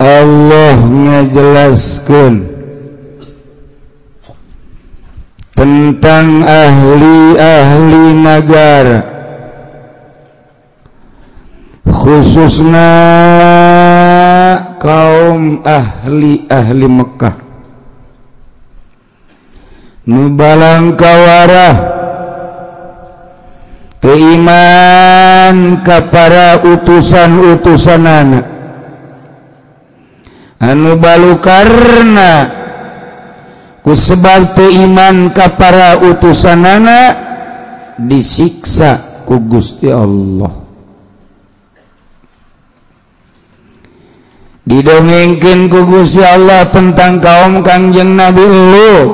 Allah ngajelaskeun tentang ahli-ahli nagara, khususna kaum ahli-ahli Mekah nu balangkawarah teu iman ka para utusan-utusanana anu balukarna ku sebab teu iman ka para utusanana disiksa ku Gusti Allah. Didongengkeun ku Gusti Allah tentang kaum Kangjeng Nabi Lut,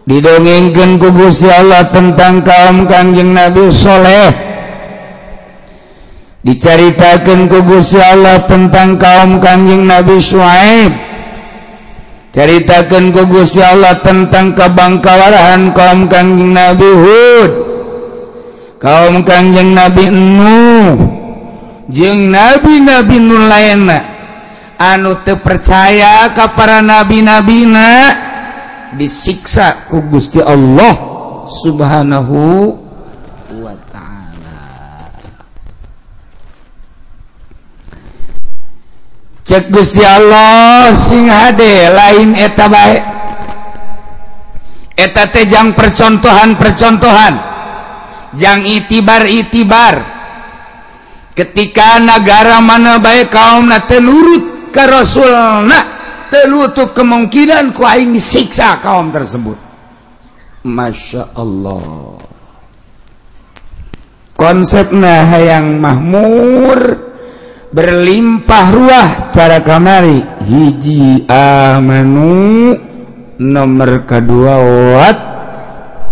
didongengkeun ku Gusti Allah tentang kaum Kangjeng Nabi Soleh, dicaritakeun ku Gusti Allah tentang kaum Kangjeng Nabi Syuaib, caritakeun ku Gusti Allah tentang kabangkawarahan kaum Kangjeng Nabi Hud, kaum Kangjeng Nabi Nuh, jeung nabi-nabi nu lainna anu teu percaya ka para nabi-nabina disiksa ku Gusti Allah Subhanahu wa ta'ala. Cek Gusti Allah sing hade lain eta bae, eta teh jang percontohan-percontohan, jang itibar-itibar. Ketika negara mana bae kaumna teu nurut ka rasulna, teu nutup kemungkinan ku aing disiksa kaum tersebut. Masya Allah, konsepna hayang mahmur berlimpah ruah cara kamari. Hiji amanu, nomor kedua wat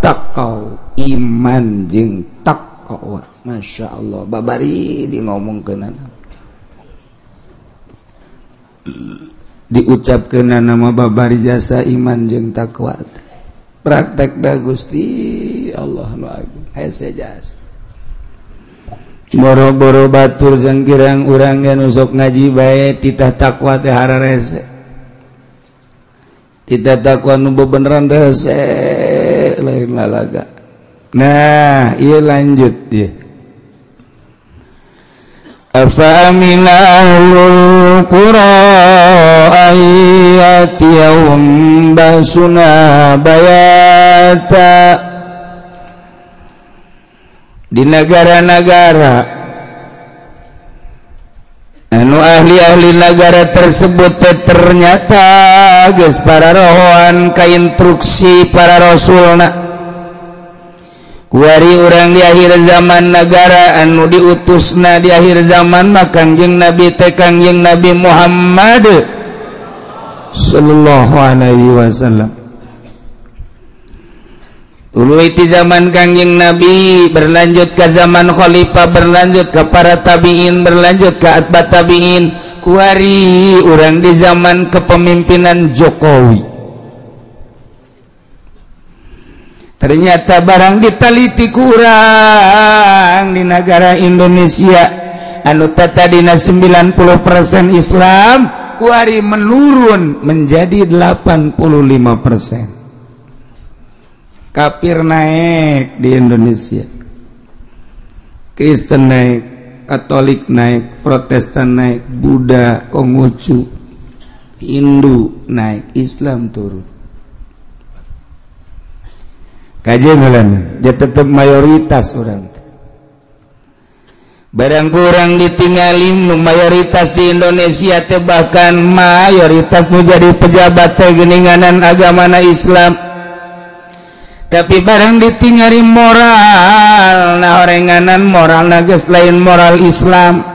taqau, iman jeung taqwa. Masya Allah, babari di ngomongkeunana, diucapkeunana nama babari jasa iman jeung takwa. Praktek da Gusti Allah nu agung hese jasa. Boro-boro batur jeung kirang urang ge nu sok ngaji bae titah takwa teh hararese. Titah takwa nu bebeneran teh hese lain lalaga. Nah, ieu lanjut ieu. Afa amina ahlul qura ayyatiyahum basuna bayata. Di negara-negara anu ahli-ahli negara tersebut ternyata geus para rohoan ka instruksi para rasulna. Kuari urang di akhir zaman negara anu diutusna di akhir zaman mah Kangjeng Nabi teh Kangjeng Nabi Muhammad sallallahu alaihi wasallam. Tuluy ti zaman Kangjeng Nabi berlanjut ke zaman khalifah, berlanjut ke para tabiin, berlanjut ke atba tabiin. Kuari urang di zaman kepemimpinan Jokowi. Ternyata barang diteliti kurang di negara Indonesia anu tadina 90% Islam kuari menurun menjadi 85%. Kafir naik di Indonesia, Kristen naik, Katolik naik, Protestan naik, Buddha, Konghucu, Hindu naik, Islam turun. Kajian dia tetap mayoritas orang. Barang kurang ditinggalin mayoritas di Indonesia teh, bahkan mayoritas nu jadi pejabat teh geuninganan agamana Islam. Tapi barang ditinggali moral, nah orenganan moral geus lain moral Islam.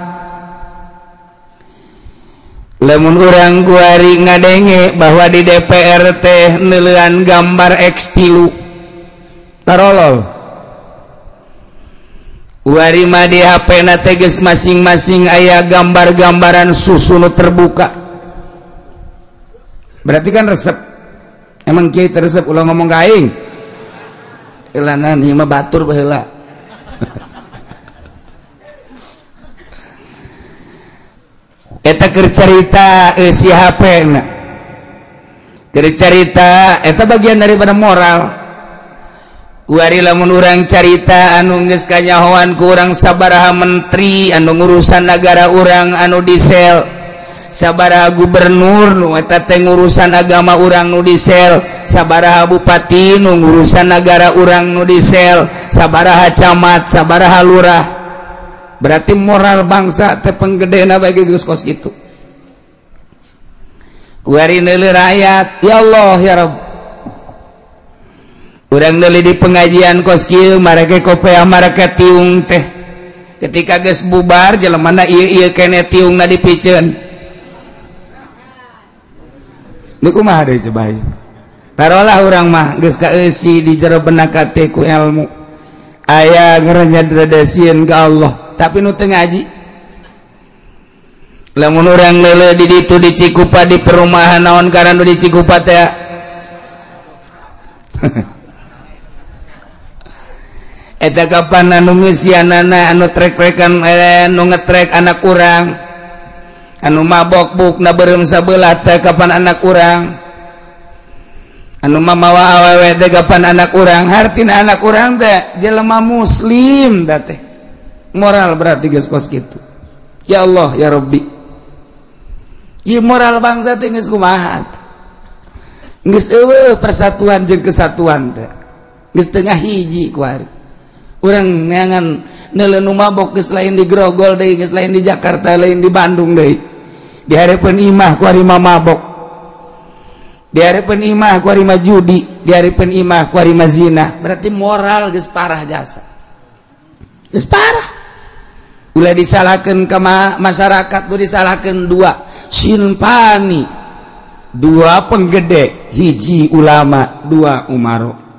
Lamun urang kuari ngadenge bahwa di DPR teh neuleuan gambar X3 tarolol. Wari mah di HP na teh geus masing-masing aya gambar-gambaran susu nu terbuka. Berarti kan resep. Emang kiai teresep ulah ngomong ka aing. Elanan ieu mah batur baheula. Eta keur carita si HP na. Keur carita eta bagian daripada moral. Kuari lamun urang carita anu geus kanyahoan ku urang sabaraha menteri anu ngurusan nagara urang anu disel, sabaraha gubernur nu eta teh ngurusan agama urang nu disel, sabaraha bupati nu ngurusan nagara urang nu disel, sabaraha camat, sabaraha lurah. Berarti moral bangsa teh penggedena bagi geus kos kitu. Kuari neuleuh rakyat, ya Allah ya Rabb. Urang deuli di pengajian kos kieu marake kopea marake tiung teh. Ketika geus bubar jelemana ieu-ieu kene tiungna dipiceun. Nu kumaha deui coba ieu? Tarolah urang mah geus kaeusi di jero benak hate ku ilmu. Aya ngarannya rada sieun ka Allah, tapi nu teu ngaji. Lamun urang leuleuh di ditu di Cikupa di perumahan naon karena nu di Cikupa teh. Eta kapan anu ngeusianana anu trek-trekan anu ngetrek anak urang anu mabok bukna beureum sabelah teh kapan anak urang anu mamawa awewe teh kapan anak urang hartina anak urang teh jelema muslim teh teh moral berarti geus kos kitu. Ya Allah ya Rabbi, ieu moral bangsa teh geus kumaha geus eueuh persatuan jeung kesatuan teh geus teu ngahiji ku ari. Urang neangan neuleuh nu mabok geus lain di Grogol deui, geus lain di Jakarta, lain di Bandung deui. Di hareupeun imah ku ari mah mabok. Di hareupeun imah ku ari mah judi, di hareupeun imah ku ari mah zina. Berarti moral geus parah jasa. Geus parah. Ulah disalahkeun ka masyarakat, ulah disalahkeun dua sinpani. Dua penggede, hiji ulama, dua umaro.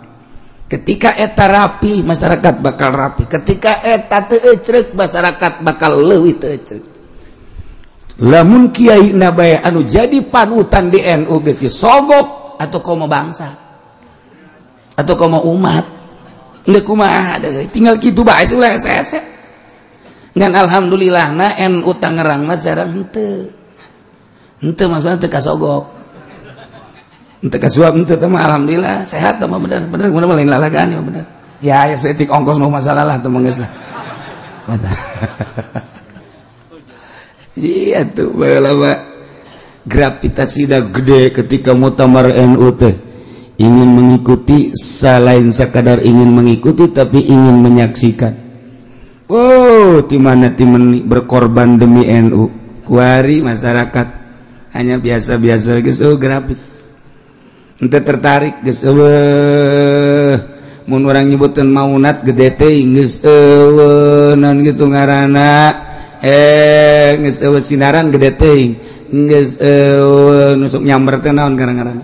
Ketika eta rapi, masyarakat bakal rapi. Ketika eta teu ecrek, masyarakat bakal leuwih teu ecrek. Lamun kiai na bae anu jadi panutan di NU geus disogok atau komo bangsa atau komo umat. Geus kumaha deui, tinggal kitu bae ulah hese-hese. Ngan alhamdulillah na NU Tangerang mah sareng henteu. Henteu maksudna teu kasogok. Ente kasuap ente mah alhamdulillah sehat mah bener bener mun lain lalagaan ya bener. Ya ya seetik ongkos mau masalah lah teu geus lah. Masalah. Iya tuh baheula mah gravitasi da gede ketika muktamar NU teh ingin mengikuti selain sekadar ingin mengikuti tapi ingin menyaksikan. Oh, di mana timen berkorban demi NU. Kuari masyarakat hanya biasa-biasa geus oh grafik. Ente tertarik geus eueuh mun urang nyebuteun maunat gede teh geus eueuh naon kitu ngaranna geus eueuh sinaran gede teh geus eueuh nusuk nyamber teh naon ngaranna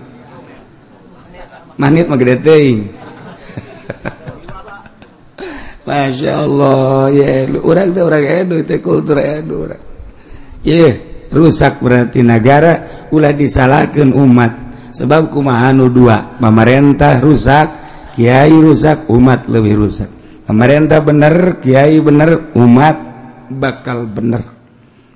manit mah gede teh. Masya Allah ya urang teh urang edu teh kultur edu urang ye rusak berarti negara ulah disalahkeun umat. Sebab kumaha nu dua, pamarentah rusak, kiai rusak, umat lebih rusak. Pemerintah bener, kiai bener, umat bakal bener.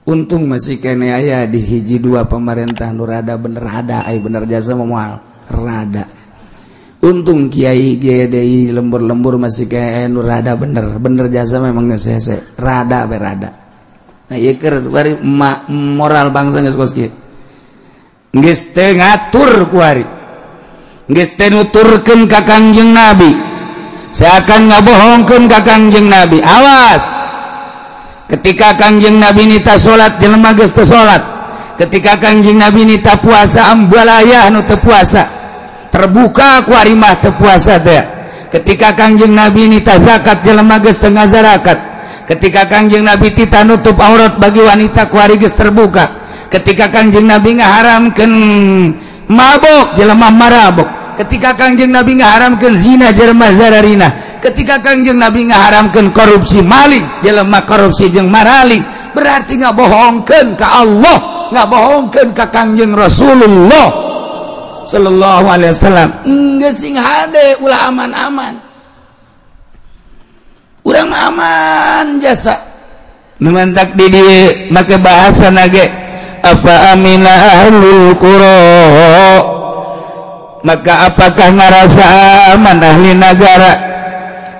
Untung masih kene aya di hiji dua pemerintah nu rada bener rada, ai bener jasa moal rada. Untung kiai GDI lembur-lembur masih kene nu rada bener, bener jasa memang geus hese, rada be rada. Nah ieu keur moral bangsa geus kos kieu. Geus teu ngatur kuari. Geus teu nuturkeun ka Kangjeng Nabi. Seakan ngabohongkeun ka Kangjeng Nabi. Awas. Ketika Kangjeng Nabi nita salat jelema geus teu salat. Ketika Kangjeng Nabi nita puasa ambalayah nu teu puasa. Terbuka kuari mah teu puasa teh. Ketika Kangjeng Nabi nita zakat jelema geus teu ngazarakat. Ketika Kangjeng Nabi tita nutup aurat bagi wanita kuari geus terbuka. Ketika Kangjeng Nabi ngaharamkeun mabok jelema marabok. Ketika Kangjeng Nabi ngaharamkeun zina jelema zararina. Ketika Kangjeng Nabi ngaharamkeun korupsi maling jelema korupsi jeung maraling. Berarti ngabohongkeun ka Allah, ngabohongkeun ka Kangjeng Rasulullah sallallahu alaihi wasallam. Geus sing hade ulah aman-aman. Urang mah aman jasa. Nu mantak di dieu make bahasa nage Apa amina ahlul qura, maka apakah ngarasa aman ahli nagara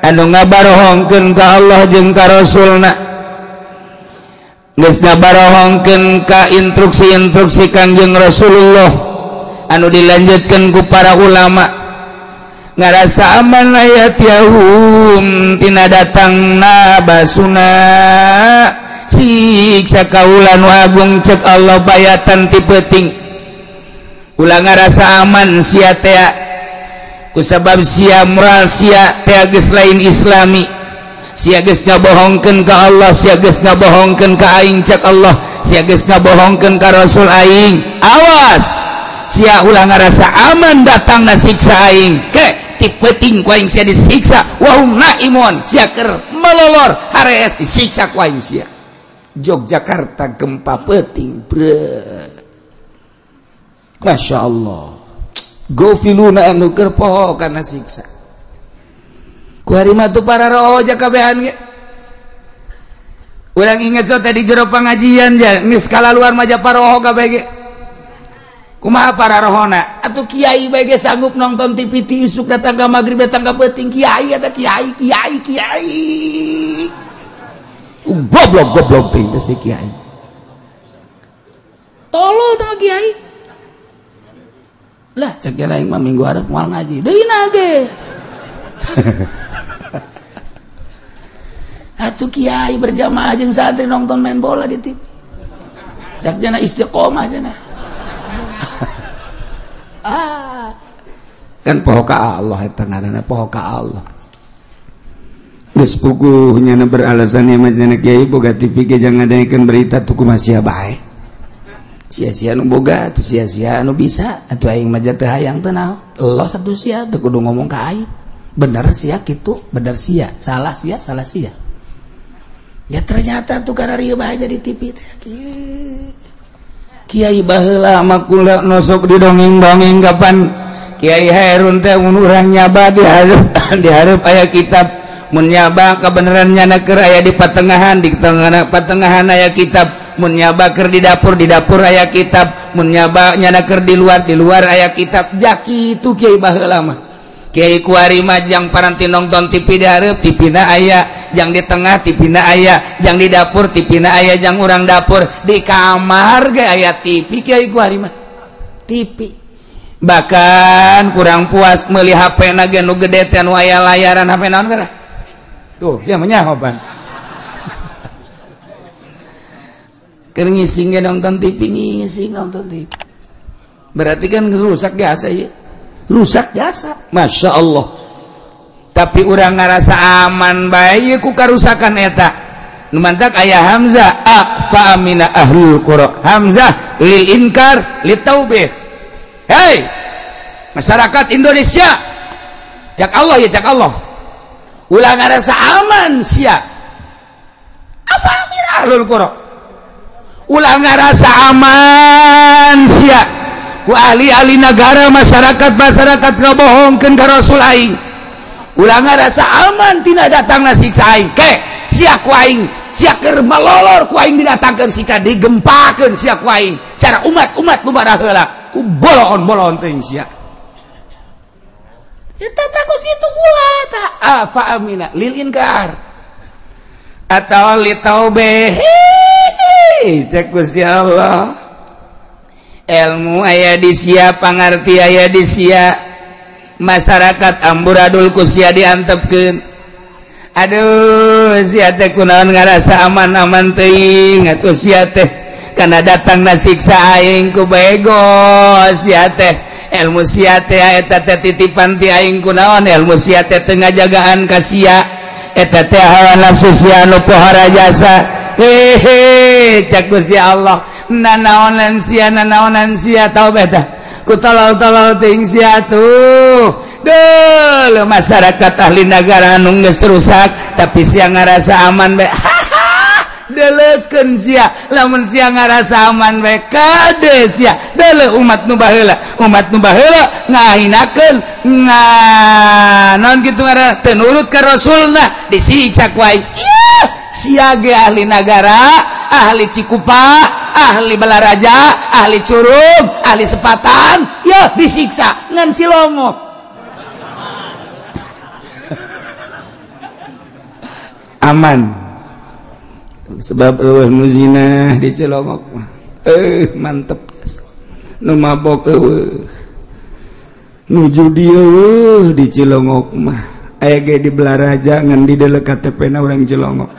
anu ngabarohongkeun ka Allah jeung ka Rasulna, geus ngabarohongkeun ka instruksi-instruksi Kangjeng Rasulullah anu dilanjutkeun ku para ulama, ngarasa aman ayat yahum tina datangna basuna siksa kaula nu agung cek Allah bayatan ti peuting. Ulah ngarasa aman sia teh kusabab sia moral sia teh geus lain islami, sia geus ngabohongkeun ka Allah, sia geus ngabohongkeun ka aing cek Allah, sia geus ngabohongkeun ka Rasul aing. Awas sia ulah ngarasa aman datangna siksa aing ke ti peuting ku aing sia disiksa, wa hum naimun sia keur melolor harees disiksa ku aing sia. Yogyakarta gempa peuting bre, Masya Allah, gofiluna anu keur poho kana siksa. Ku hari mah tuh para roja kabehan ge. Urang inget so tadi jero pangajian ja geus kalaluar mah ja paroho kabeh ge. Kumaha para rohona? Atuh kiai bae ge sanggup nonton TV ti isuk datang ka magrib datang ka peuting, kiai eta kiai kiai kiai. Goblok goblok teh si kiai. Tolol teh kiai. Lah cek aing mah minggu hareup moal ngaji. Deui na ge. Atuh kiai berjamaah jeung santri nonton main bola di TV. Cek jana istiqomah jana. Ah. Kan poho ka Allah eta ngaranna poho ka Allah. Geus puguh nyana beralasan ieu mah cenah kiai boga TV ge jangan ngadaekeun berita tuh kumaha sia bae. Sia-sia nu boga atuh sia-sia anu bisa atuh aing mah teu hayang teu naon. Los atuh sia teu kudu ngomong ka aing. Bener sia kitu, bener sia, salah sia, salah sia. Ya ternyata tuh kararieu bae jadi TV teh. Kiai baheula mah kula nosok di dongeng-dongeng kapan Kiai Hairun teh mun urang nyaba dihareup aya kitab, mun nyaba kabeneran nyana keur aya di patengahan, di tengah patengahan aya kitab, mun nyaba keur di dapur aya kitab, mun nyaba nyana keur di luar aya kitab. Jaki itu kiai baheula mah. Kiai kuari mah jang paranti nonton TV di hareup TV na aya, jang di tengah TV na aya, jang di dapur TV na aya, jang urang dapur di kamar ge aya TV kiai kuari mah. TV. Bahkan kurang puas meuli HP na ge nu gede teh nu aya layaran HP naon kana? Tuh, sia mah nyaho pan. Keur ngising ge nonton TV, ngising nonton TV. Berarti kan rusak jasa ieu. Rusak jasa. Masya Allah. Tapi urang ngarasa aman bae ku karusakan eta. Nu mantak aya hamzah a fa amina ahlul qura. Hamzah lil inkar li taubih. Hei masyarakat Indonesia, cak Allah ya cak Allah. Ulah ngarasa aman sia. Afa amina ahlul qura. Ulah ngarasa aman sia. Ku ahli-ahli negara masyarakat-masyarakat ngabohongkeun ka Rasul aing. Ulah ngarasa aman tina datangna siksa aing. Ke sia ku aing, sia keur malolor ku aing didatangkeun siksa digempakeun sia ku aing. Cara umat-umat nu baraheula ku boloon-boloon teuing sia. Eta takos kitu ulah ta afa amina lil inkar atau li taubeh. Cek Gusti Allah. Ilmu aya di sia, pangarti aya di sia, masyarakat amburadul ku sia diantepkeun. Aduh sia teh kunaon ngarasa aman-aman teuing atuh sia teh kana datangna siksa aing ku bego sia teh. Ilmu sia teh eta teh titipan ti aing kunaon, ilmu sia teh teu ngajagaan ka sia, eta teh hawa nafsu sia anu pohara jasa. Hehe cek Gusti Allah nanaonan sia nanaonan sia tau beta ku tolol-tolol teuing sia tuh. Duh masyarakat ahli negara anu geus rusak tapi sia ngarasa aman bae. Deleukeun sia lamun sia ngarasa aman bae kade sia deuleu umat nu baheula, umat nu baheula ngahinakeun nga naon kitu ngaranna teu nurut ka Rasulna disiksa ku aing. Sia ge ahli nagara, ahli Cikupa, ahli Balaraja, ahli Curug, ahli Sepatan, ya disiksa ngan Cilongok. Aman. Sebab eueuh nu zina di Cilongok mah. Mantep. Nu mabok eueuh. Nu judi eueuh di Cilongok mah. Aya ge di Balaraja ngan di deuleu KTP na urang Cilongok.